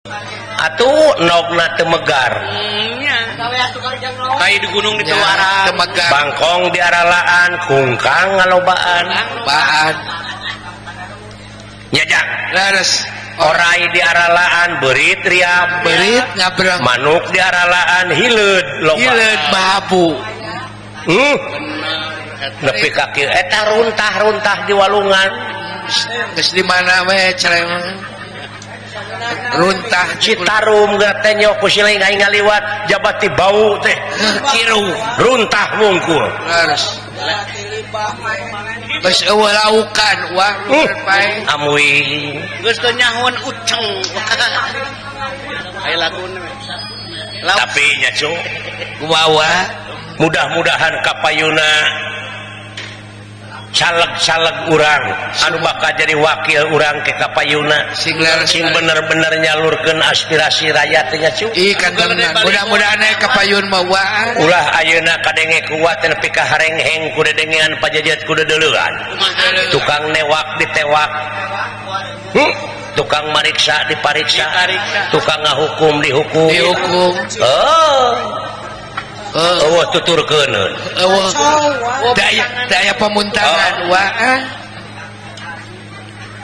Atuh nogna teu megar. Kayak di gunung di Tuaran. Teu megar. Bangkong diaralaan, kungkang ngalobaan. Baan. Nya jang. Leres. Orai diaralaan, beurit riap. Beurit ngabrang. Manuk diaralaan, hileud loba. Hileud babu. Nepi ka kieu eta runtah-runtah di walungan. Geus di mana we cereng. Runtah Citarum geura teh nyok ku siling aing ngaliwat jabati bau teh. Kiru. Runtah mungkul. Leres. Geus eueuh laukan wah pae. Amui. Geus teu nyahoan uceng. Aya laguna. Tapi nya cu kumaha? Mudah-mudahan kapayuna caleg-caleg urang anu bakal jadi wakil urang ke kapayuna sing leres sing bener-bener nyalurkeun aspirasi rakyat nya cu. Ih kan mudah-mudahan aya kapayun mah wah. Ulah ayeuna kadenge kuat nepi ka harengheng ku dedengean pajajet ku deuleuan. Tukang newak ditewak. Tukang mariksa dipariksa, tukang ngahukum dihukum. Dihukum. Oh. Eueuh tuturkeuneun. Eueuh. Daya daya pemuntangan wah.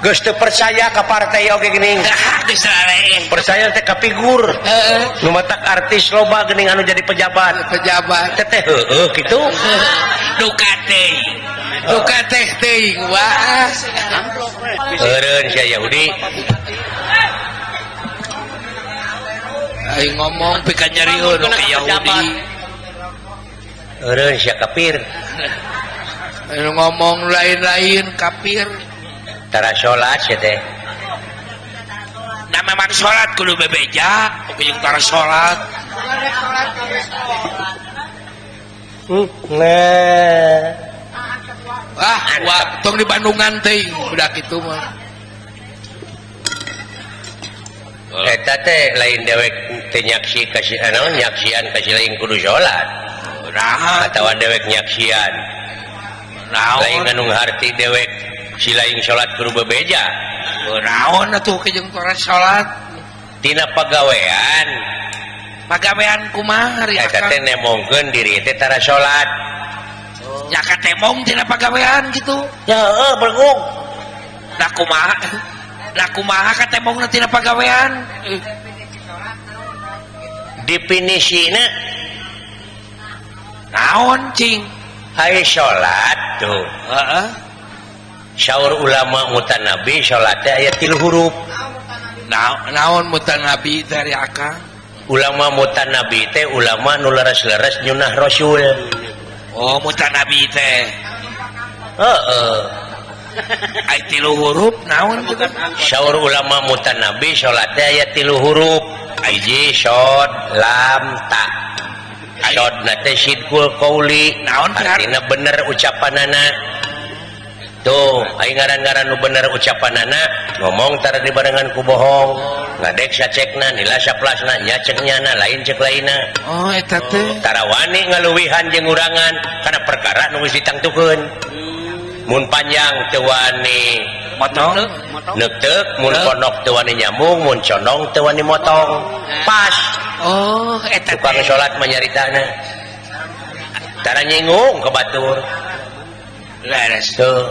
Geus teu percaya ka partai oge geuning. Geus raree. Percaya teh ka figur. Heeh. Nu matak artis loba geuning anu jadi pejabat. Pejabat. Teteh heueuh kitu. Duka teh. Duka teh teuing wah. Eureun sia Yahudi. Aing ngomong pika nyariun ka Yahudi. Eureun sia kafir. Aing ngomong lain-lain kafir. Tara salat sia teh. Da memang salat kudu bebeja, oge jeung tara salat. Nah. Ah, wah, tong di Bandungan teuing budak kitu mah. Eta teh lain dewek teh nyaksi kasih naon nyaksian kasih lain kudu salat. Nah, atawa dewek nyaksian. Naon? Lain anu harti dewek si lain salat kudu bebeja. Naon atuh jeung tara salat? Tina pagawean. Pagawean kumaha ari Eta teh nemongkeun diri teh tara salat. Ya katemong tina pagawean gitu. Ya heueuh bergung. Da kumaha? Da kumaha katemongna tina pagawean? Definisina naon cing? Ai salat tuh. Heeh. Saur ulama mutanabi salat teh aya 3 huruf. Naon mutanabi dari akang? Ulama mutanabi teh ulama nu leres-leres nyunah Rasul. Oh mutanabi teh. Heeh. Ai 3 huruf naon kitu? Saur ulama mutanabi salat teh aya 3 huruf. Hiji shod lam ta. Shod na teh sidqul qauli, naon artina bener ucapanana. Tuh, ai ngaran-ngaran nu bener ucapanana ngomong tara dibarengan ku bohong. Ngadek sacekna, nila saplasna, nya cek nyana, lain cek lainna. Oh eta teh. Tara wani ngaluwihan jeung urangan kana perkara nu geus ditangtukeun. Mun panjang teu wani motong, neuteuk, mun pondok teu wani nyambung, mun condong teu wani motong. Pas. Oh, eta tukang salat mah nyaritana. Tara nyinggung ka batur. Leres. Tuh.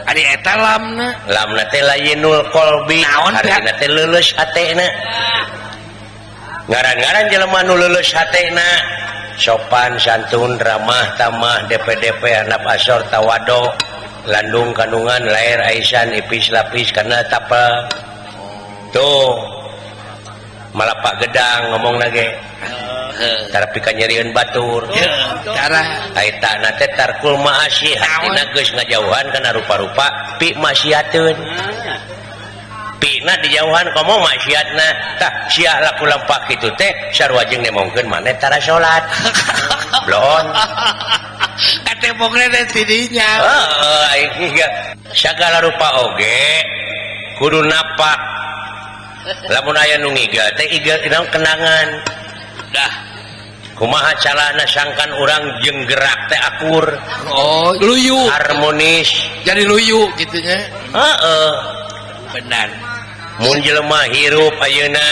Ari eta lamna. Lamna teh layinul qalbi, artina teh leuleus hatena. Ngaran-ngaran jelema nu leuleus hatena, sopan santun, ramah tamah, DPDP handap asor tawado, landung kandungan, lair aisan, ipis lapis kana tapel. Tuh. Malapak gedang ngomong lagi. Tara pika nyerieun batur. Tara eta na teh tarkul maasi, hatina geus ngajauhan kana rupa-rupa pi maksiateun. Pina dijauhan komo maksiatna. Tah sia laku lampah kitu teh sarua jeung nemongkeun maneh tara salat. Blon. Katemongna teh tidinya. Heeh, aing sagala rupa oge kudu napak. Lamun aya nu ngiga teh iga kenangan. Dah. Kumaha carana sangkan urang jeung gerak teh akur. Oh, luyu. Harmonis. Jadi luyu gitunya. Heeh. Benar. Mun jelema hirup ayeuna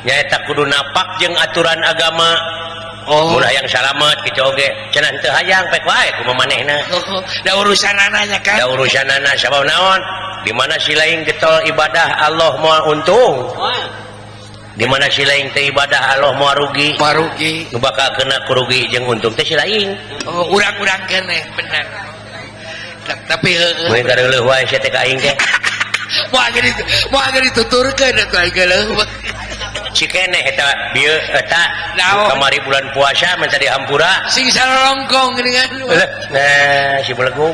Nyaeta kudu napak jeung aturan agama. Oh. Mun hayang salamet kitu oge cenah teu hayang pek wae kumaha manehna. Da urusanana nya kan. Da urusanana sabab naon? Di mana si lain getol ibadah Allah moal untung. Di mana si lain teh ibadah Allah moal rugi. Moal rugi. Nu bakal kena kurugi jeung untung teh si lain. Oh, urang-urang keneh bener. Tapi heueuh. Mun kareuleuh wae sia teh ka aing teh. Moal geus dituturkeun atuh aing geuleuh. Cikeneh eta bieu eta Naon? Kamari bulan puasa minta dihampura sing salolongkong geuningan. Nah, si belegung.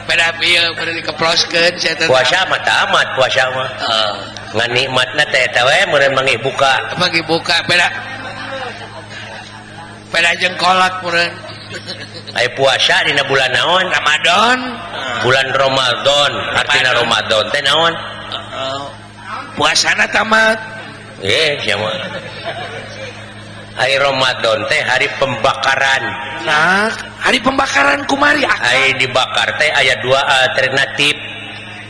Pada bieu pada dikeploskeun sia teh. Puasa mah tamat puasa mah. Heeh. Ngan nikmatna teh eta we meureun manggih buka. Manggih buka beda. Beda jeung kolot meureun. Aya puasa dina bulan naon? Ramadan. Bulan Ramadan, artina Ramadan teh naon? Heeh. Puasana tamat. Siapa? Hari Ramadan teh hari pembakaran. Nah, hari pembakaran kumari akang. Ari dibakar teh aya dua alternatif.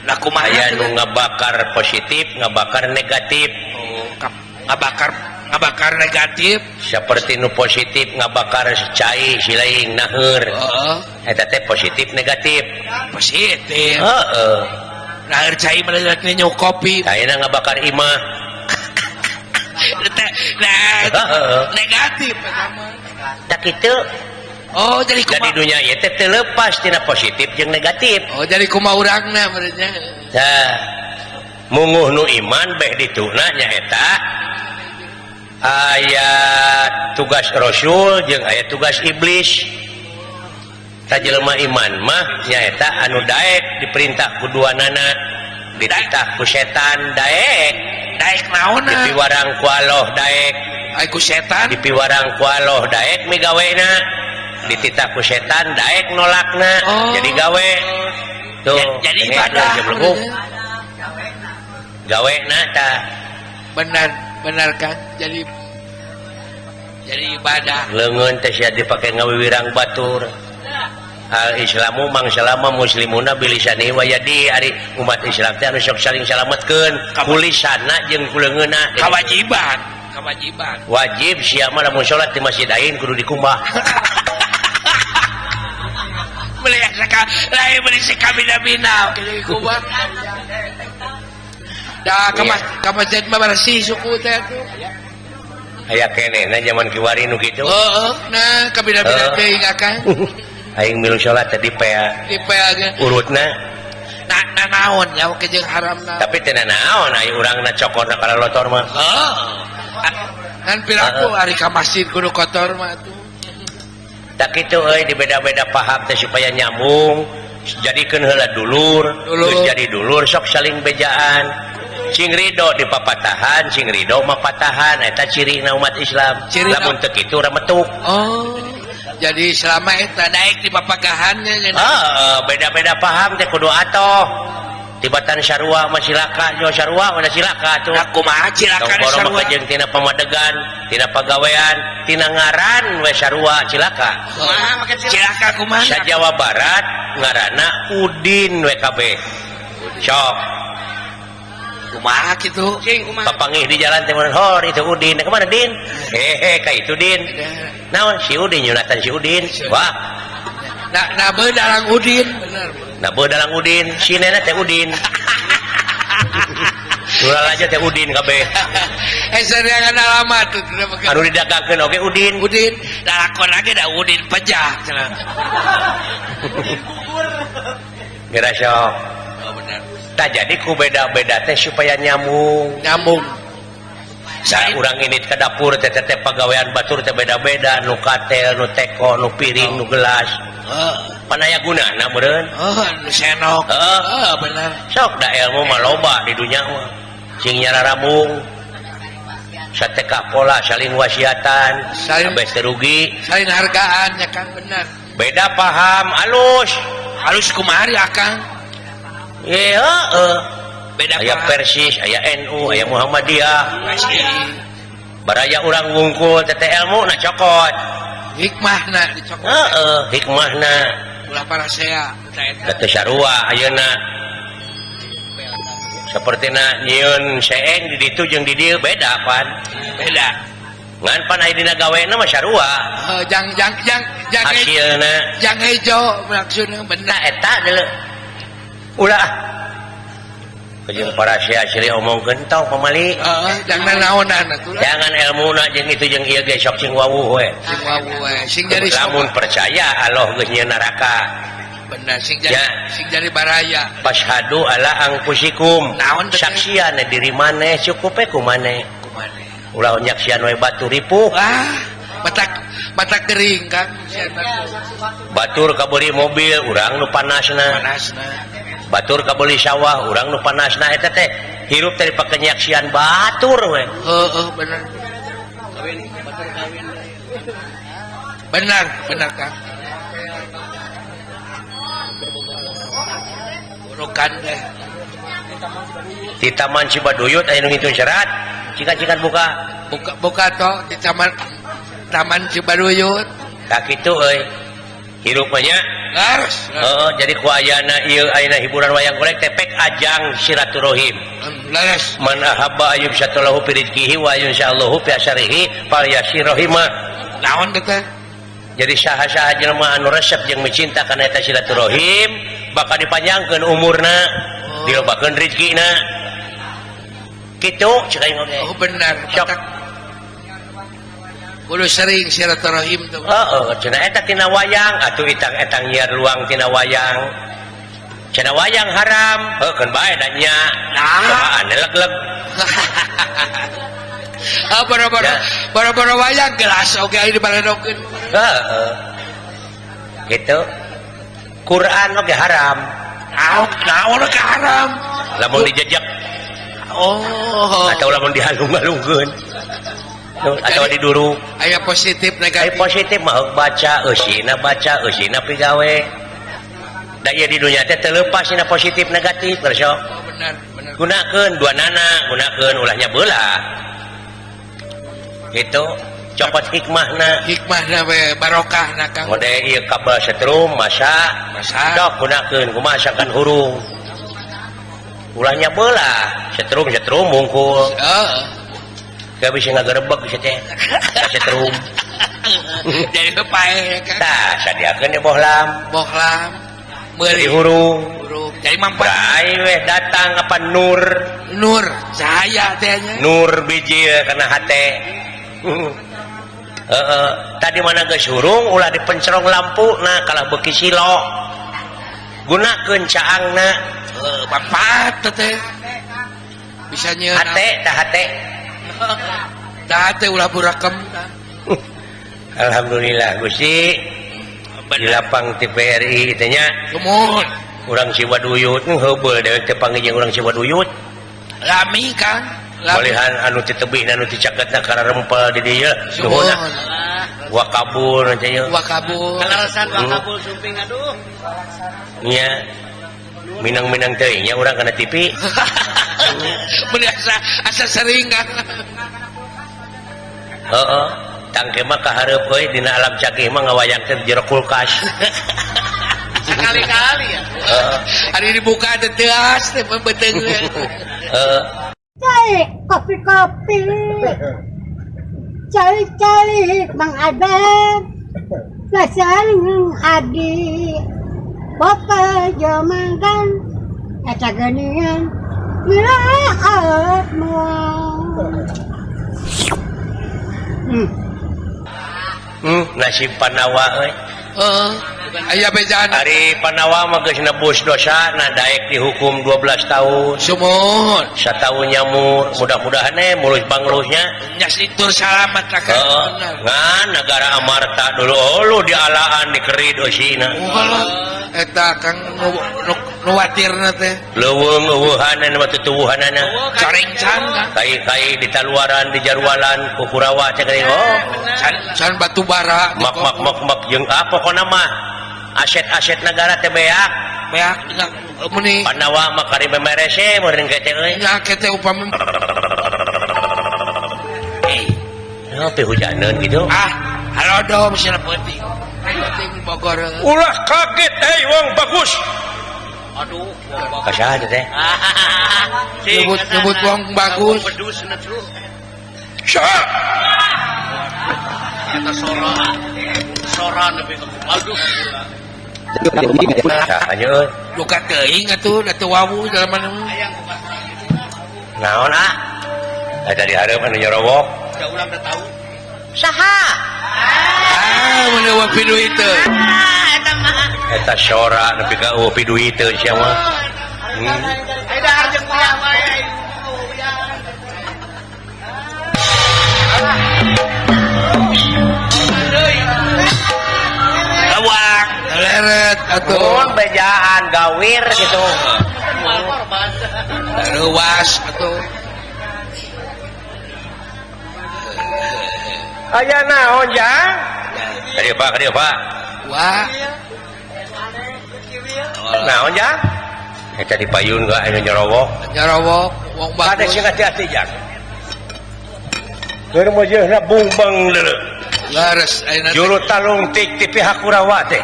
Lah kumaha? Aya nu ngabakar positif, ngabakar negatif. Oh, ngabakar negatif. Seperti nu positif ngabakar cai si lain naheur. Heeh. Eta teh positif negatif. Positif. Heeh. Naheur cai mah nyu kopi. Ayeuna ngabakar imah. Nah, negatif eta mah. Tak kitu. Oh, jadi kumaha? Jadi dunia ieu teh teu lepas tina positif jeung negatif. Oh, jadi kumaha urangna meureun nya. Tah. Munguh nu iman beh dituna nyaeta aya tugas Rasul jeung aya tugas iblis. Ta jelema iman mah nyaeta anu daek diperintah ku duanana, dititah ku setan daek. Daek naonna? Dipiwarang ku Allah daek. Ai ku setan? Dipiwarang ku Allah daek migawena. Dititah ku setan daek nolakna. Oh. Jadi gawe. Tuh, jadi ibadah. Gawena tah. Benar, benar kan? Jadi ibadah. Leungeun teh sia dipake ngawiwirang batur. Al Islamu mangsalama muslimuna bilisani wa yadi ari umat Islam teh anu sok saling salametkeun kulisana jeung kuleungeunna. Kewajiban, kewajiban. Wajib sia mah lamun salat di masjid aing kudu dikumbah. Beli saka lain beli sakabina-bina kudu dikumbah. Da ka masjid mah bersih suku teh atuh. Aya keneh na zaman kiwari nu kitu. Heeh, nah kabina-bina teuing akang. Aing milu salat teh dipea. Dipea ge. Urutna nah naon nya oke jeung haramna. Tapi teu naon ai urangna cokorna kalalotor mah. Heeh. Kan piraku ari ka masjid kudu kotor mah atuh. Tak kitu euy dibeda-beda paham teh supaya nyambung. Jadikeun heula dulur, geus jadi dulur sok saling bejaan. Cing ridho di papatahan, cing ridho mapatahan eta cirina umat Islam. Lamun teu kitu remetuk. Oh. Jadi selama eta daek di papagahannya. Heeh, beda-beda paham teh kudu atoh. Tibatan sarua mah silaka, jo sarua mah silaka tuh. Nah, kumaha cilaka sarua? Jeung tina pamadegan, tina pagawean, tina ngaran we sarua cilaka. Kumaha make cilaka kumaha? Sa Jawa Barat ngaranna Udin we kabeh. Sok. Kumaha kitu? Papangih di jalan teh mun hor itu Udin. Kemana Din? Hehe ka itu Din. Naon si Udin nyunatan si Udin. Wah. Nah bedalang Udin bener. Nah bedalang Udin, si nenek teh Udin. Ulah aja teh Udin kabeh. Sareangan alamat tuh. Anu didagangkeun oge Udin. Udin, lalakon lagi da Udin pejah cenah. Geura sok. Oh bener. Tah jadi ku beda-beda teh supaya nyambung. Nyambung. Saya urang ini ke dapur teh teh pagawean batur teh beda-beda, nu katel, nu teko, nu piring, nu gelas. Pan aya gunana meureun. Heeh, nu senok. Heeh, bener. Sok da ilmu mah loba di dunya mah. Cing nyararambung. Sateka pola saling wasiatan, sampai rugi, saling hargaan ya kan bener. Beda paham alus. Alus kumaha akang? Iya, heeh. Beda aya Persis, aya NU, aya Muhammadiyah. Baraya urang wungkul teh ilmu na cokot. Hikmahna dicokot. Heeh, hikmahna. Ulah parasea eta. Teu sarua ayeuna. Sapertina nyieun seeng di ditu jeung di dieu beda pan. Beda. Ngan pan aya dina gawena mah sarua. Heuh, jang jang jang jang hasilna jang hejo maksudna bener. Nah eta deuleu. Ulah. Jeung para sia silih omongkeun tong pamali. Heeh, jangan naonan atuh. Jangan elmuna jeung itu jeung ieu ge sok sing wawuh we. Sing wawuh we, sing jadi lamun percaya Allah geus nyieun neraka. Bener sing jadi ya. Sing jadi baraya. Fashhadu ala anfusikum. Naon saksian diri maneh cukup we ku maneh. Ku maneh. Ulah nyaksian we batur ripuh. Wah, matak matak gering Kang. Batur kabeli mobil urang nu panasna. Panasna. Batur kabeli sawah urang nu panasna eta teh hirup teh dipake nyaksian batur we. Heeh, bener. Kawin, batur kawin. Benar, benar Kang. Burukan teh. Di Taman Cibaduyut aya nu ngitung serat, cikan-cikan buka. Buka buka toh di Taman Taman Cibaduyut. Tah kitu euy. Hirup mah nya. Harus. Heeh, jadi ku ayana ieu ayeuna hiburan wayang golek teh pek ajang silaturahim. Leres. Man ahabba ayyub satalahu fi rizqihi wa insyaallahu fi asarihi falyasirahimah. Naon teh? Jadi saha-saha jelema anu resep jeung micinta kana eta silaturahim bakal dipanjangkeun umurna, oh. Dilobakeun rezekina. Kitu cek aing oge. Oh benar. Sok. Kudu sering silaturahim tuh. Heeh, cenah eta tina wayang atuh itang-etang nyiar luang tina wayang. Cenah wayang haram, heuh keun bae da nya. Nah, leg-leg. Ah, boro-boro boro-boro wayang gelas oge aya dibaredokeun. Heeh. Gitu. Quran oge haram. Naon naon oge haram? Lamun dijejek. Oh. Atau lamun dihalung-halungkeun. Atau diduru. Aya positif negatif. Aya positif mah baca eusina baca eusina pigawe. Da ieu di dunya teh teu leupas dina positif negatif geus. Oh, benar, benar. Gunakeun dua nana, gunakeun ulahnya beula. Gitu. Copot hikmahna. Hikmahna we barokahna Kang. Mode ieu kabel setrum masa masa sok gunakeun kumaha sakan hurung. Ulahnya beula, setrum-setrum mungkul. Heeh. Gak bisa ngagerebek bisa teh. Setrum. Jadi pae kan. Tah, sadiakeun di bohlam. Bohlam. Meuli hurung. Hurung. Jadi mampat. Rai weh datang apa nur. Nur, cahaya teh nya. Nur biji kana hate. Heeh, tadi mana geus hurung ulah dipencerong lampu nah kalah beuki silo. Gunakeun caangna. Heuh, mampat teh. Bisa nyieun hate tah hate. Tah teh ulah burakem. Alhamdulillah Gusti. Di lapang TVRI teh nya. Sumuhun. Urang Cibaduyut heubeul dewek teh panggih jeung urang Cibaduyut. Lami Kang. Malihan anu ti tebihna anu ti caketna kararempel di dieu. Nuhun. Wakabul teh nya. Wakabul. Kalaresan wakabul sumping aduh. Nya. Minang-minang teuing nya urang kana TV. Mun asa sering kan. Heeh, tangke mah kahareup euy dina alam cakih mah ngawayang teh jero kulkas. Sekali-kali ya. Heeh. Ari dibuka teh teuas teh beuteung. Heeh. Cai kopi-kopi. Cai-cai Mang Adem. Dasar Adi. Bapak jamangkan eta geuningan miraat moal. Nasib Panawa euy. Heeh. Aya bejaan. Ari Panawa mah geus nebus dosa nah daek dihukum 12 tahun. Sumuhun. Sataun nyamur, mudah-mudahan mulus banglusnya. Nya situr salamat lah kan. Heeh. Ngan negara Amarta dulu oh lu dialaan dikerid eusina. Ulah eta Kang nu watirna teh. Leuweung eueuhanan mah tutuwuhanana. Coringcan Kang. Kai-kai di taluaran di jarwalan ku Kurawa teh geuning oh. Can batu bara. Mak mak mak mak jeung ah pokona mah aset-aset negara teh beak. Beak meni Panawa mah kari bemerese meureun teh euy. Nya teh upami Tapi hujaneun gitu. Ah, halodo cenah peuting. Peuting Bogor. Ulah kaget wong bagus. Aduh, ka saha teh? Nyebut wong bagus. Saha? Eta sora. Sora nepi ka aduh. Saha nya? Duka teuing atuh da teu wawu jalma mah. Naon ah? Eta di hareup anu nyorowok. Da urang teu tahu. Saha? Ah, mun eueuh piduit teu. Eta mah. Eta sora nepi ka eueuh piduit teu sia mah. Ai dahar jeung uyah wae. Lawang, leret atuh. Mun bejaan gawir gitu. Ruas atuh. Aya naon jang? Kadieu Pak, kadieu Pak. Wah. Naon jang? Eta dipayun ka anu nyorowok. Nyorowok wong bagus. Kade sing hati-hati jang. Keur meujeuna bungbeng deuleu. Leres ayeuna. Juru talungtik ti pihak Kurawa teh.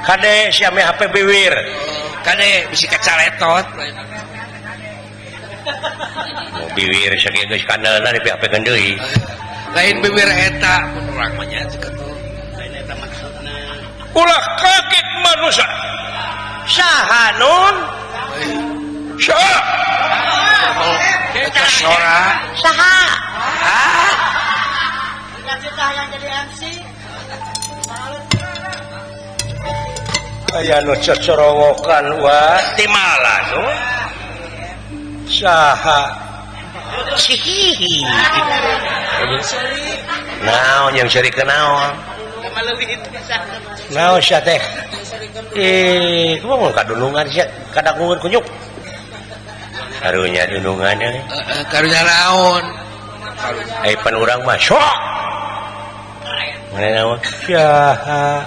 Kade sia meh HP biwir. Kade bisi kacaletot. Biwir sakieu geus kandelna di pihak deui. Lain bibir eta mun urang mah nya cek atuh. Lain eta maksudna. Ulah kaget manusia. Saha nun? Saha? Eta sora. Saha? Ah. Cita yang jadi MC. Aya nu cocorowokan wa timala nun. Saha? Cihihi. Naon yang ceri ke naon? Naon sia teh? Kumaha kadulungan sia kadangungan kunyuk. Karunya dunungan euy. Karunya naon? Ai pan urang mah sok. Mana naon? Saha.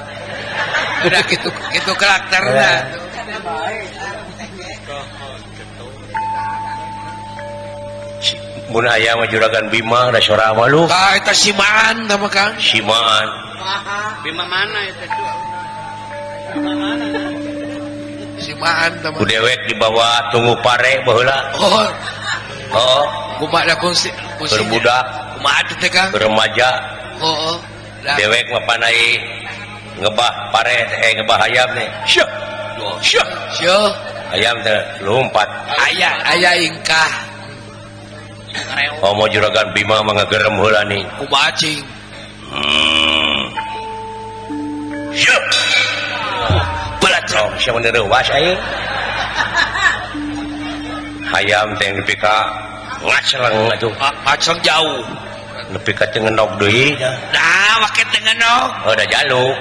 Udah kitu kitu karakterna. Mun aya mah juragan Bima da sora mah lu. Tah eta simaan tah mah Kang. Simaan. Bima mana eta tuh? Simaan tah mah. Ku dewek dibawa tunggu pare baheula. Oh. Oh. Kumaha da kungsi keur budak, kumaha teh Kang? Keur remaja. Heeh. Dewek mah panai ngebah pare ngebah hayam nih. Syuh. Syuh. Syuh. Hayam teh lompat. Aya aya ingkah. Homo juragan Bima mah ngagerem heula nih. Kumaha cing? Syuh. Belatrong sia mun reuwas aing. Hayam teh nepi ka ngaceleng atuh. Ngaceleng jauh. Nepi ka teu ngenog deui. Nah, make teu ngenog. Oh, da jaluk.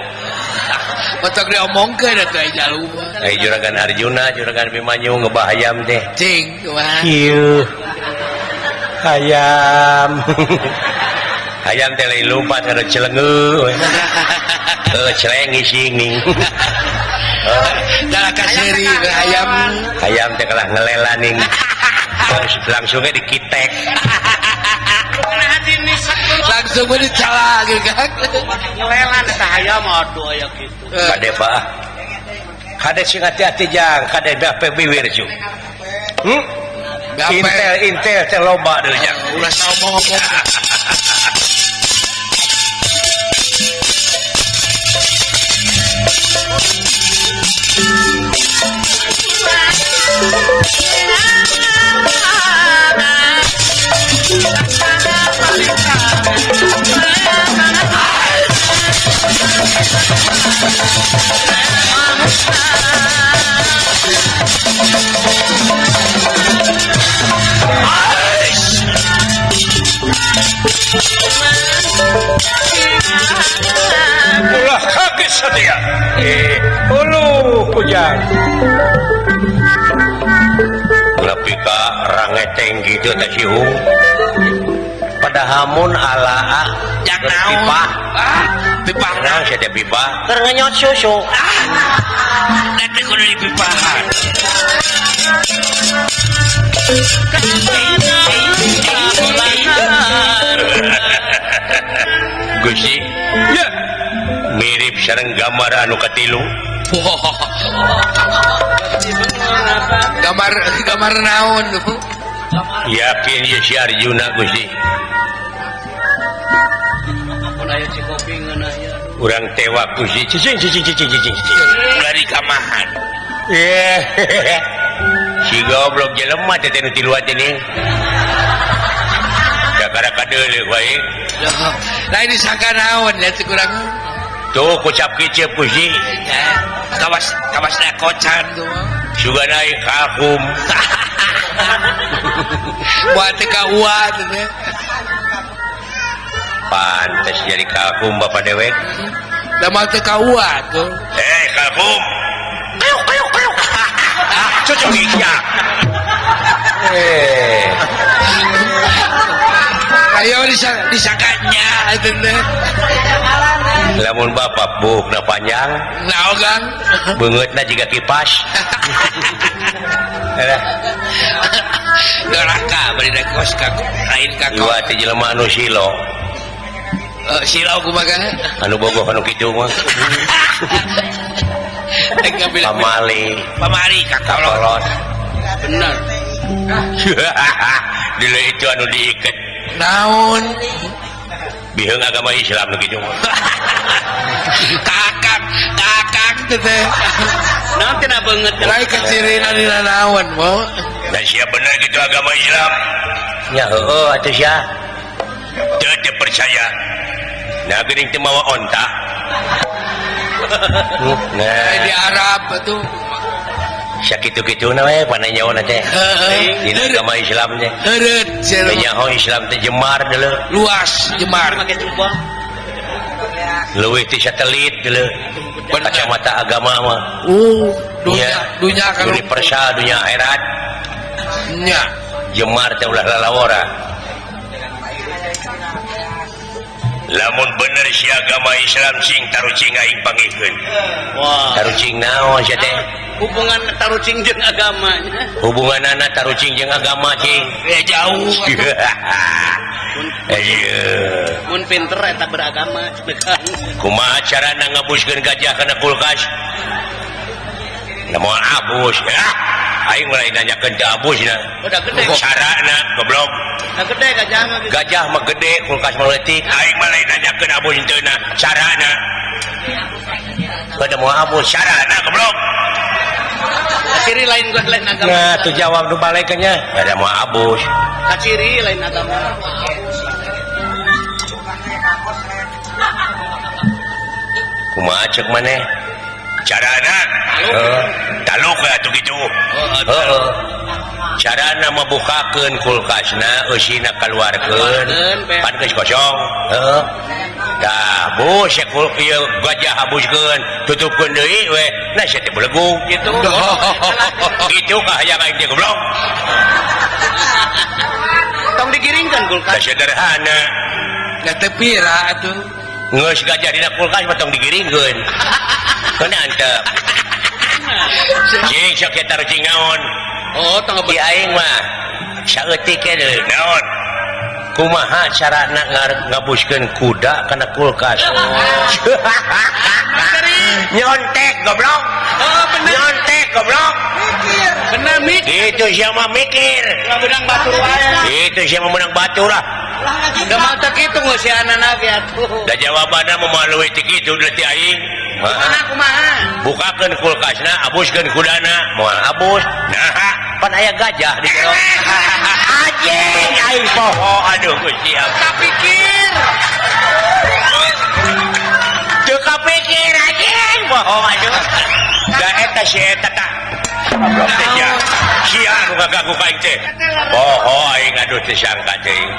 Batok diomongkeun atuh ai jaluk mah. Ai juragan Arjuna, juragan Bimanyu ngebah hayam teh. Cing, kumaha? Kieu. Hayam. Hayam teh lain lompat kada celengeu. Heuh, celeng ngising ning. Dah kaseri hayam. Hayam teh kalah ngelela ning. Langsungnya dikitek. Langsung we dicala gitu kan. Ngelelan eta hayam aduh aya kitu. Kade Pak. Kade sing hati-hati jang, kade BAP biwir cu. Intel Intel teh loba deui jang. Ulah ngomong-ngomong. Ulah kaget satia. Ulu kujang. Lebih ka rangeteng gitu teh sihung. Padahamun alaa jak naon? Pipah. Ah, pipah naon sia teh pipah? Keur ngenyot susu. Ah. Da teh kudu dipipahan. Gusti, ya. Mirip sareng gambar anu katilu. Gambar gambar naon yakin ye si Arjuna Gusti. Urang tewak Gusti cicing cicing cicing cicing cicing ulah dikamahan. Si goblok jelema teh nu tiluan teh ning. Kakara kadeuleuh wae. Lain disangka naon ya cek urang. Tuh kocap kicep Gusti. Kawas kawas da kocan tuh. Sugan aing kakum. Buat teh ka ua teh. Pantes jadi kakum bapak dewek. Da mah teh ka ua tuh. Eh kakum. Kayuk kayuk kayuk. Cocok iya. Eh. Ayo disangkanya teh. Lamun bapak buukna panjang, naon Kang? Beungeutna jiga kipas. Doraka bari da kos ka lain ka kos. Ieu teh jelema anu silo. Silo kumaha Kang? Anu bogoh anu kitu mah. Pamali, pamali ka kolot. Bener. Dulu itu anu diiket. Naon? Biheung agama Islam nu kitu mah. Kakak, kakak teh. Naon teh beungeut lain kecirina dina naon mo. Da sia bener kitu agama Islam. Nya heueuh atuh sia. Teu teu percaya. Nah geuning teu mawa onta. Nah di Arab atuh. Sakitu-kituna we pananyaona teh. Dina agama Islam teh. Heureut sia. Nyaho Islam teh jemar deuleu. Luas jemar. Make jubah. Leuwih ti satelit deuleu. Kacamata agama mah. Dunya dunya kan universal dunya akhirat. Nya jemar teh ulah lalawora. Lamun bener si agama Islam sing tarucing aing pangikeun. Wah. Tarucing naon sia teh? Hubungan tarucing jeung agama. Hubunganana tarucing jeung agama cing. Ya jauh. Mun pinter eta beragama. Kumaha carana ngabuskeun gajah kana kulkas? Nah moal abus ya. Aing mulai nanyakeun teu abusna. Udah gede. Carana goblok. Udah gede gajah mah. Gajah mah gede, kulkas mah leutik. Aing mulai nanyakeun abus henteu na. Carana. Kada moal abus carana goblok. Kaciri lain gua lain agama. Nah, tuh jawab nu balekeunnya. Ada moal abus. Kaciri lain agama. Kumaha ceuk maneh? Carana? Heeh. Taluk we atuh kitu. Heeh. Carana mabukakeun kulkasna, eusina kaluarkeun, pan geus kosong. Heeh. Tah, bus ieu gajah habuskeun, tutupkeun deui we. Nah sia teh belegug kitu. Kitu kahayang aing teh goblok. Tong digiringkeun kulkas. Da sederhana. Da teu pira atuh. Geus gajah dina kulkas mah tong digiringkeun. Keuna antep. Cing sok eta tarucing naon? Oh, tong di aing mah saeutik deui. Naon? Kumaha carana ngabuskeun kuda kana kulkas? Nyontek goblok. Oh, bener. Nyontek goblok. Mikir. Bener mikir. Itu sia mah mikir. Menang batur wae. Itu sia mah menang batur lah. Da mah teu kitu ngeusianana ge atuh. Da jawabanna mah leuwih ti kitu deui aing. Kumaha kumaha? Bukakeun kulkasna, abuskeun kudana, moal abus. Nah, pan aya gajah di jero. Anjing aing poho aduh Gusti ampun. Kapikir. Teu kapikir anjing poho aduh. Da eta si eta tah. Goblok teh sia. Sia anu ngagagu ka aing teh. Poho aing aduh teu sangka teuing.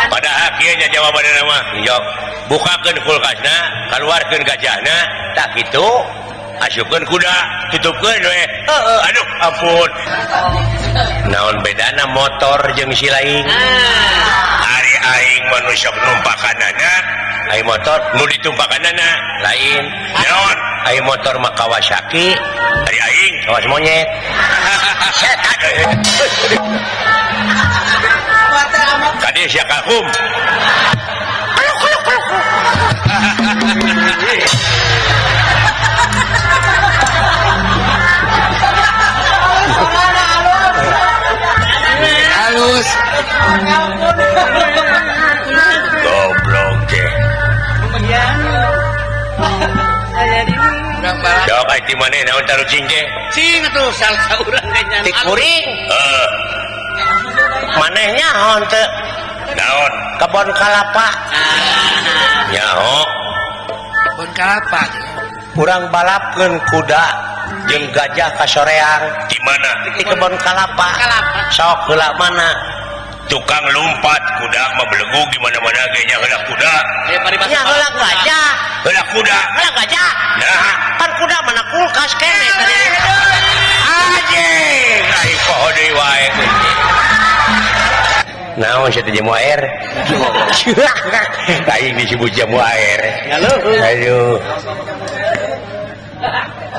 Padahal kieu nya jawabanna mah. Jawab. Bukakeun kulkasna, kaluarkeun gajahna, tah kitu. Asupkeun kuda, tutupkeun we. Heeh, aduh ampun. Naon bedana motor jeung si lain? Ari aing mah nu sok numpakanana, aing motor nu ditumpakanana lain. Naon? Aing motor mah Kawasaki, ari aing kawas monyet. Setan. Kade sia kakum. Goblok teh. Sok ai ti maneh naon tarucing teh? Cing atuh salsa urang ge nyan. Ti kuring. Heeh. Maneh nyaho teu? Naon? Kebon kalapa. Nyaho. Kebon kalapa. Urang balapkeun kuda jeung gajah ka soreang. Di mana? Di kebon kalapa. Sok heula mana? Tukang lompat kuda mah belegug di mana-mana ge nya heula kuda. Nya heula gajah. Heula kuda. Heula gajah. Nah, pan kuda mana kulkas kene tadi. Anjing, ai poho deui wae. Naon sia teh jamu air? Aing disebut jamu air. Aduh.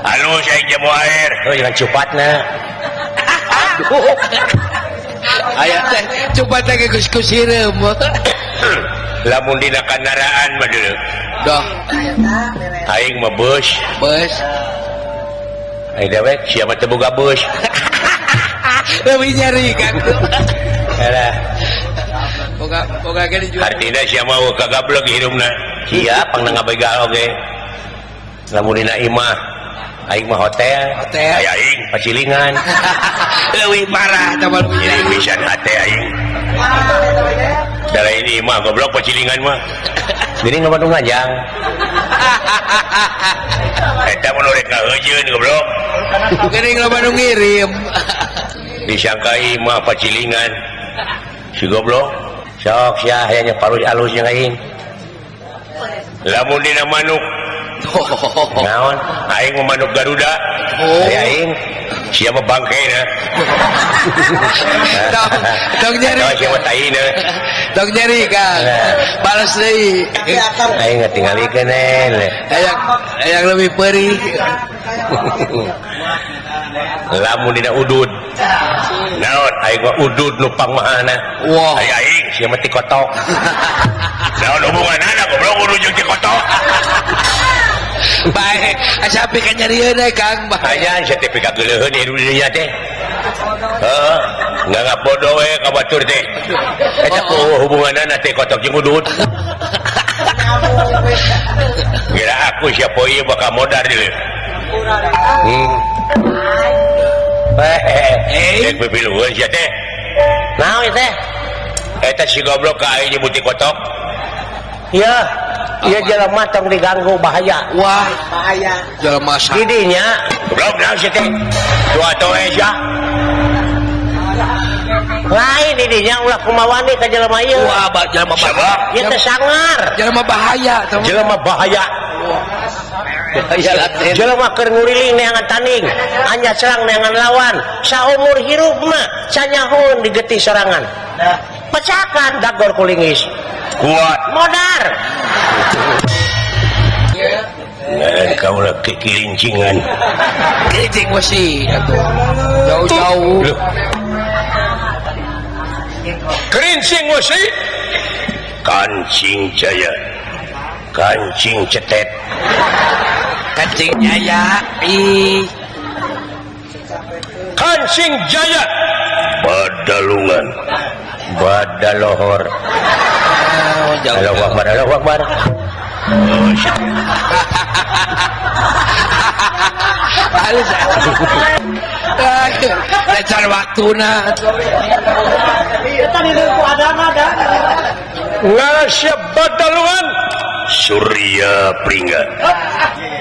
Halus aing jamu air. Oh, jangan cupatna. Aduh. Aya teh cupat teh geus ku sireum. Lamun dina kandaraan mah deuleu. Dah. Aing mah beus. Beus. Aing dewek sia mah teu boga beus. Leuwih nyeri kan. Alah. Boga ge dijual. Artina sia mah kagablek hirupna. Sia pangna ngabegal oge. Lamun dina imah aing mah hotel. Hotel. Aya aing pacilingan. Leuwih parah tah mah. Jadi pisan hate aing. Da lain imah goblok pacilingan mah. Geuning loba nu ngajang. Eta mun rek ngaheujeun goblok. Geuning loba nu ngirim. Disangka imah pacilingan. Si goblok. Sok sia aya nya parus alus jeung aing. Lamun dina manuk naon aing mah manuk Garuda. Aya aing sia mah bangkena. Tong nyeri. Sia mah taina. Tong nyeri Kang. Balas deui. Aing ngatingalikeun Hayang lebih perih. Lamun dina udud. Naon aing mah udud nu pangmahana. Wah. Aya aing sia mah tikotok. Naon hubunganana goblok udud jeung tikotok. Bae, asa pika nyarieun we Kang. Aya sia teh pika geuleuheun hirup di dinya teh. Heeh, nganggap bodoh we ka batur teh. Eta hubunganana teh kotok jeung udud. Kira aku siapa ieu bakal modar deui. Heeh. Rek pipiluheun sia teh. Naon teh? Eta si goblok ka aing nyebut kotok. Iya. Iya jelema tong diganggu bahaya. Wah, bahaya. Jelema sa. Didinya goblok naon sia teh? Dua toe sia. Lain didinya ulah kumawani ka jelema ieu. Wah, jelema bahaya. Ieu teh sangar. Jelema bahaya teh. Jelema bahaya. Bahaya laten. Jelema keur nguriling neangan tanding, anya serang neangan lawan. Saumur hirup mah sanyahoeun digetih sorangan. Pecakan dagor kulingis. Kuat. Modar. Ngaran kaula kikilincingan. Kilincing wesi atuh. Jauh-jauh. Kerincing wesi. Kancing jaya. Kancing cetet. Kancing jaya. Ih. Kancing jaya. Badalungan. Badalohor. Allahu Akbar, Allahu Akbar. Oh, shit. Halus. Lecar waktuna. Eta di ku adana da. Ngarasya badalungan. Surya Pringga.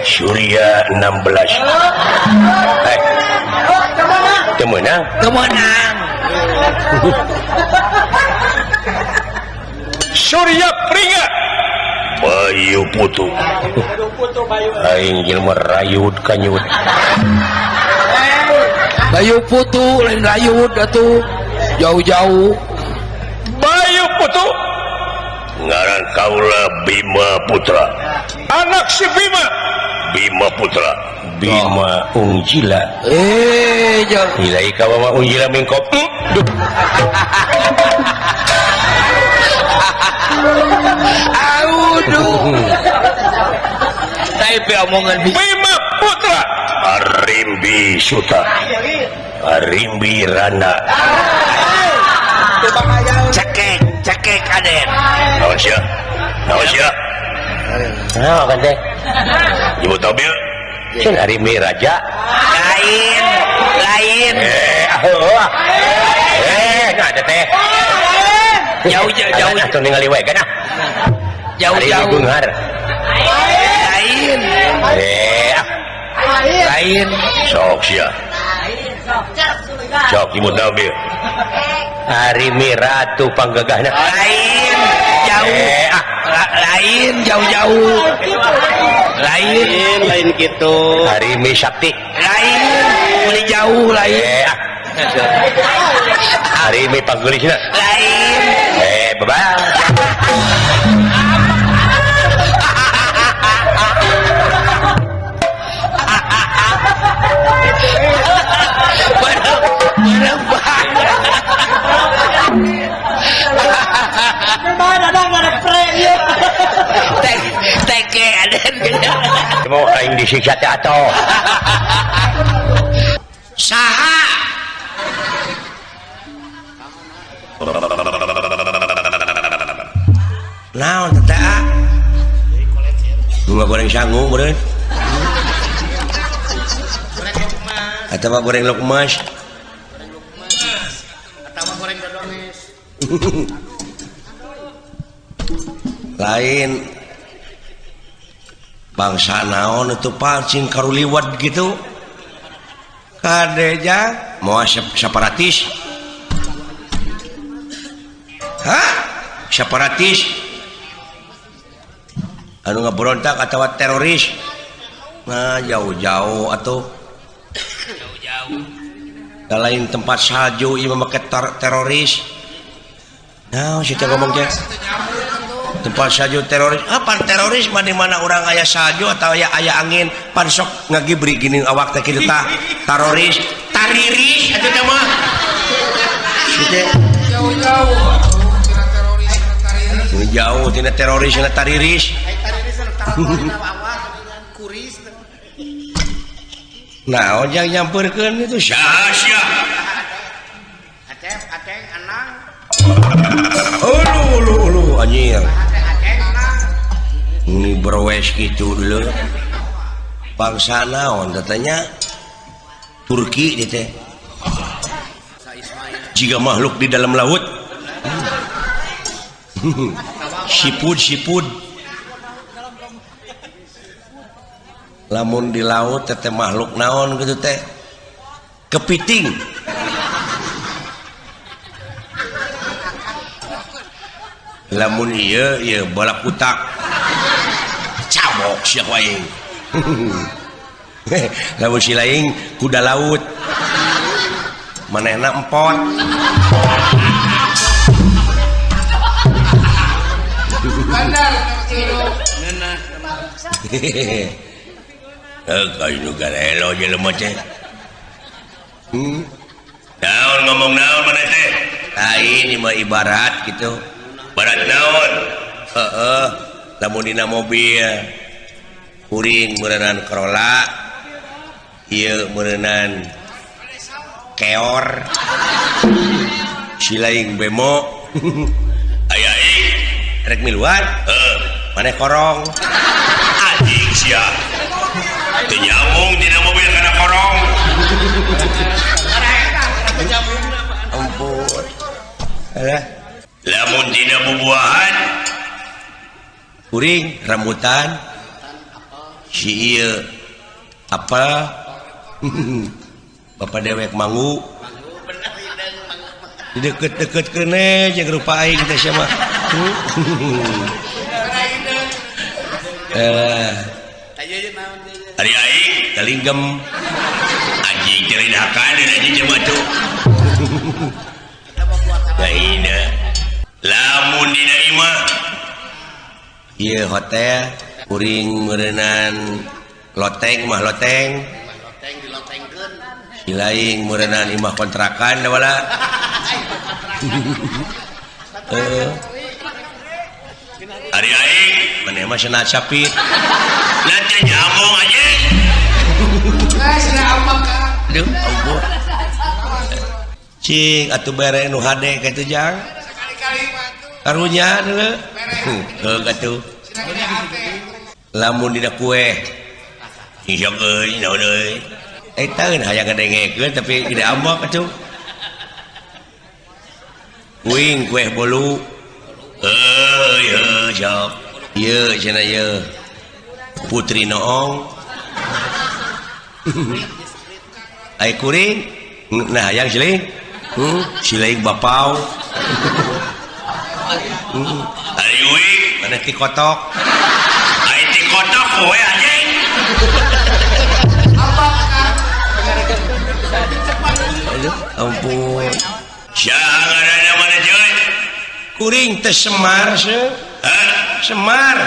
Surya 16. Eh. Teu meunang. Teu meunang. Surya Pringga. Bayu Putu. Aing jelema rayud kanyut. Bayu Putu lain rayud atuh. Jauh-jauh. Bayu Putu. Ngaran kaula Bima Putra. Anak si Bima. Bima Putra. Bima Unjila. Jauh. Ilahi kawa mah Unjila mingkop. Duh. Aduh. Tapi omongan Bima Putra. Arimbi Suta. Arimbi Rana. Cekek, cekek Aden. Naon sia? Naon sia? Naon kan teh? Ibu mobil. Cing ari mi raja. Lain, lain. Ah. Nah ada teh. Jauh jauh jauh. Atuh ningali we kan ah. Jauh jauh. Beunghar. Lain. Lain. Sok sia. Sok ibu mobil. Ari mi ratu panggegahna. Lain, jauh. Lain jauh-jauh. Lain, lain gitu. Ari mi sakti. Lain, beli jauh lain. Ari mi panggelisna. Lain. Bye-bye. Mau aing disiksa teh atuh. Saha? Naon teh ah? Bunga goreng sangu meureun. Atawa goreng lukmas. Atawa goreng dodones. Lain bangsa naon itu pancing karuliwat gitu kadeja mau separatis, hah separatis anu ngaberontak atau teroris, nah jauh-jauh atau jauh-jauh lain tempat salju ieu make teroris, nah situ ngomong teh tempat salju teroris, apa teroris mah di mana orang aya salju atau aya aya angin pan sok ngagibri gini awak teh kitu tah teroris tariris atuh teh mah kitu jauh-jauh tina teroris tariris jauh tina teroris tina tariris nah ojang nyamperkeun itu sia sia aceng aceng anang ulu ulu ulu anjir ini berwes gitu dulu bangsa naon katanya Turki gitu jika makhluk di dalam laut sipud sipud lamun di laut teh makhluk naon gitu teh kepiting lamun iya iya balap utak cabok siapa aing lamun si laing kuda laut manehna empot bandar kayu garelo jelema teh naon ngomong naon maneh teh lain mah ibarat gitu barat naon heeh lamun dina mobil kuring meureunan Corolla ieu meureunan keor si laing bemo aya aing rek miluan heuh maneh korong anjing sia teu nyambung dina mobil kana korong ampun alah lamun dina bubuahan kuring rambutan si ieu apel bapak dewek manggu di deket-deket kene jeung rupa aing teh sia mah ari aing talinggem anjing teh lain hakan anjing jelema tuh lain lamun dina imah ieu hotel kuring meureunan loteng mah loteng si laing meureunan imah kontrakan da wala ari aing maneh mah cenah capit nanti nyambung anjing cenah amang aduh ampun Cing atuh bere nu hade kitu jang. Karunya deuleu. Heuh atuh. Lamun dina kue. Isok euy naon euy. Eta geun hayang ngadengekeun tapi gede ambek atuh. Kuing kue bolu. Heuy heuh sok. Ieu cenah ieu. Putri Noong. Ai kuring nah hayang siling. Siling bapau. Ari uing mana ti kotok. Ai ti kotok we anjing. Aduh, ampun. Sia ngaranna mana cuy? Kuring teh Semar seuh. Hah? Semar.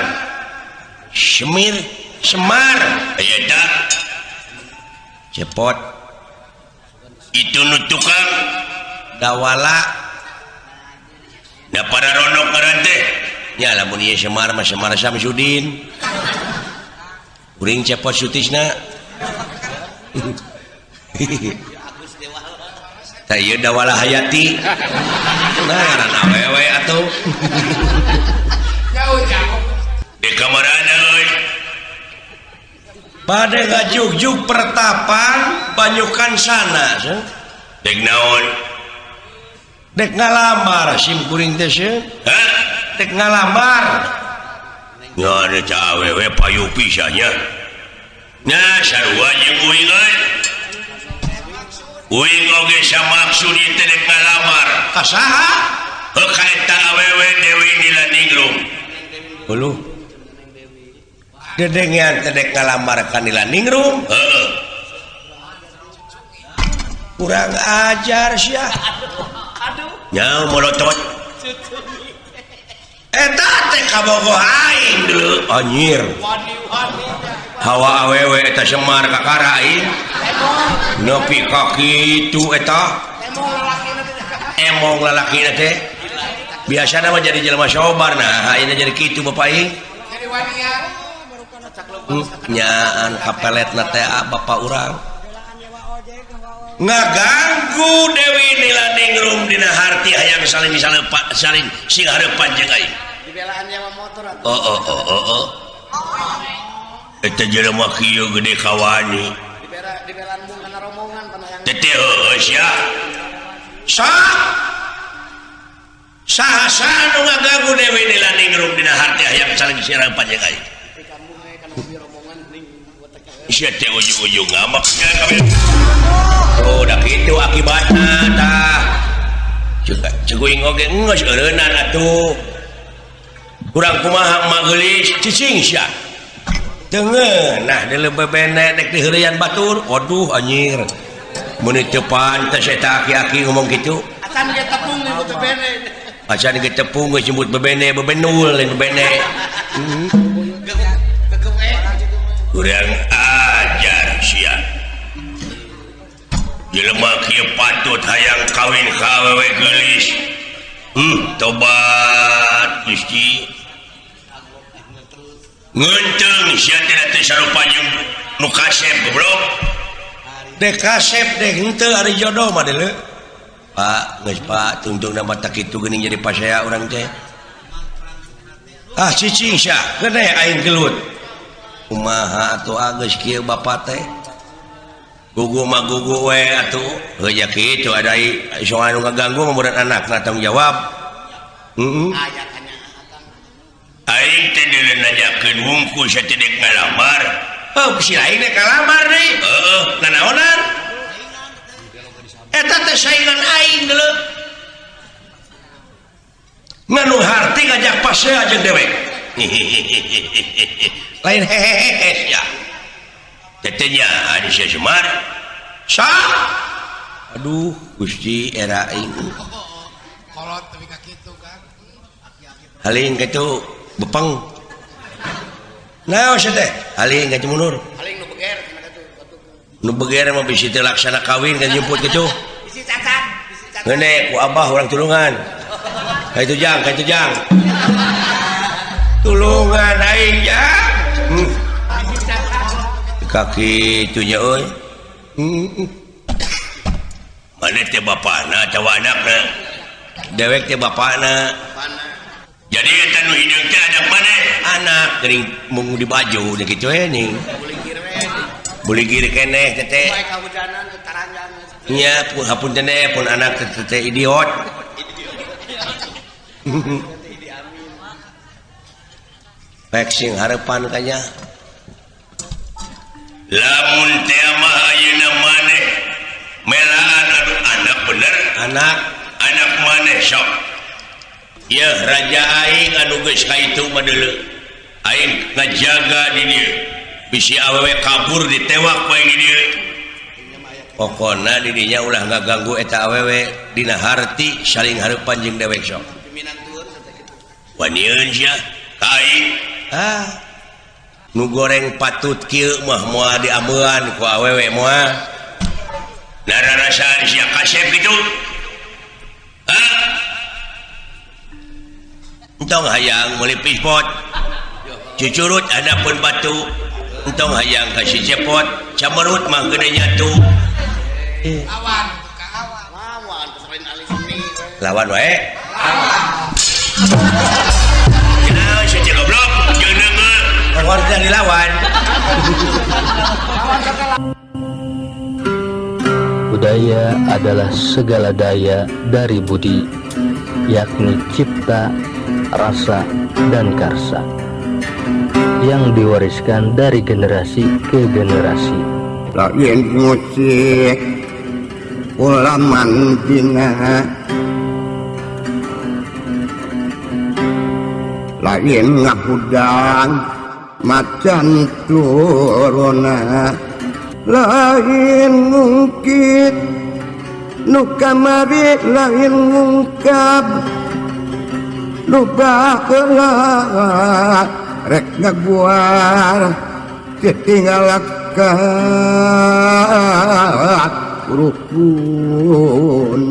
Semir, Semar. Aya tah. Cepot. Itu nu tukang dawala. Da para ronok ngaran teh. Nya lamun ieu Semar mah Semar Samsudin. Kuring cepot sutisna. Tah ieu dawala hayati. Nah ngaran awewe atuh. Jauh-jauh. Di kamarana euy. Bade ngajugjug pertapan banyukan sana. Dek naon? Dek ngalamar sim kuring teh seuh. Hah? Dek ngalamar. Nya ada awewe payu pisan nya. Nah sarua jeung uing euy. Uing oge samaksud ieu teh dek ngalamar. Ka saha? Heuh ka eta awewe Dewi Nilaningrum. Heuh. Dedengean teh dek ngalamar ka Nilaningrum. Heeh. Kurang ajar sia. Aduh. Nya molotot. Eta teh kabogoh aing deuleu anjir. Hawa awewe eta Semar kakara aing. Nepi ka kitu eta. Emong lalakina teh. Biasana mah jadi jelema sobar nah ayeuna jadi kitu bapak aing. Jadi wania. Nyaan kapeletna teh bapak urang. Ngaganggu Dewi Nilaningrum dina harti hayang saling saling sing hareupan jeung aing. Dibelaan nyewa motor atuh. Oh oh oh oh oh. Eta jelema kieu gede kawani. Dibelaan mung kana rombongan kana hayang. Teh heueuh sia. Sok. Saha-saha nu ngaganggu Dewi Nilaningrum dina harti hayang saling sing hareupan jeung aing. Sia teh ujung-ujung ngamak kabeh. Oh, dah kitu akibatna tah. Cek uing oge geus eureunnan atuh. Kurang kumaha emak geulis cicing sia. Teu ngeunah deuleu bebene dek diheureuyan batur. Waduh anjir. Mun teu pantes eta aki-aki ngomong kitu. Acan ge tepung nyebut bebene. Acan ge tepung geus nyebut bebene, bebenul lain bebene. Kurang ajar sia. Jelema kieu patut hayang kawin ka awewe geulis. Tobat Gusti. Ngeunteung sia teh teu sarupa jeung nu kasep goblok. Dek kasep dek henteu ari jodoh mah deuleu. Pak, geus Pak, tungtungna mah tak kitu geuning jadi pasea urang teh. Ah cicing sia, gede aing gelut. Kumaha atuh geus kieu bapa teh. Gugu mah gugu we atuh. Heuh nya kitu ada soal nu ngaganggu mah budak anakna tanggung jawab. Heeh. Aing teh deuleu nanyakeun wungkul sia teh dek ngalamar. Heuh si aing dek ngalamar deui. Heeh, nanaonan? Eta teh saingan aing deuleu. Nganu harti ngajak pasea jeung dewek. Lain hehehe ya. Tetenya ada sia Semar. Sah. Aduh, Gusti era aing. Kolot tapi ka kitu kan. Haling kitu bepeng. Naon sia teh? Haling ka mundur. Haling nu beger cenah kitu. Nu beger mah bisi teu laksana kawin kan jemput kitu. Bisi cacat, bisi cacat. Ngeune ku abah urang tulungan. Ka itu jang, ka itu jang. Tulungan aing ya. Kaki itunya euy. Maneh teh bapana atawa anakna? Dewek teh bapana. Jadi eta nu hideung teh anak maneh? Anak geuning mung di baju nih kitu we ning. Buligir keneh teh teh. Nya hapunten pun anak teh teh idiot. Pek sing harepan kanya. Lamun teh mah ayeuna maneh melaan anu anak bener anak anak maneh sok. Yeuh raja aing anu geus ka itu mah deuleu. Aing ngajaga di dieu. Bisi awewe kabur ditewak bae di dieu. Pokona di dinya ulah ngaganggu eta awewe dina harti saling hareupan jeung dewek sok. Wanieun sia ka aing. Ah. Nu goreng patut kieu mah moal diameuan ku awewe moal. Nararasaan sia kasep kitu. Hah? Entong hayang meuli pispot. Cucurut handapeun batu. Entong hayang ka si cepot, camerut mah gede nyatu. Lawan ka awan. Lawan peserin ahli seni. Lawan wae. Lawan. Kunaon si goblok jeung deungeun. Warga dilawan. Budaya adalah segala daya dari budi, yakni cipta, rasa, dan karsa yang diwariskan dari generasi ke generasi. Lain musik ulaman dina, lain ngahudang macan turuna, lain ngungkit nu kamari, lain ngungkap nu baheula rek ngaguar ditinggalakan rukun.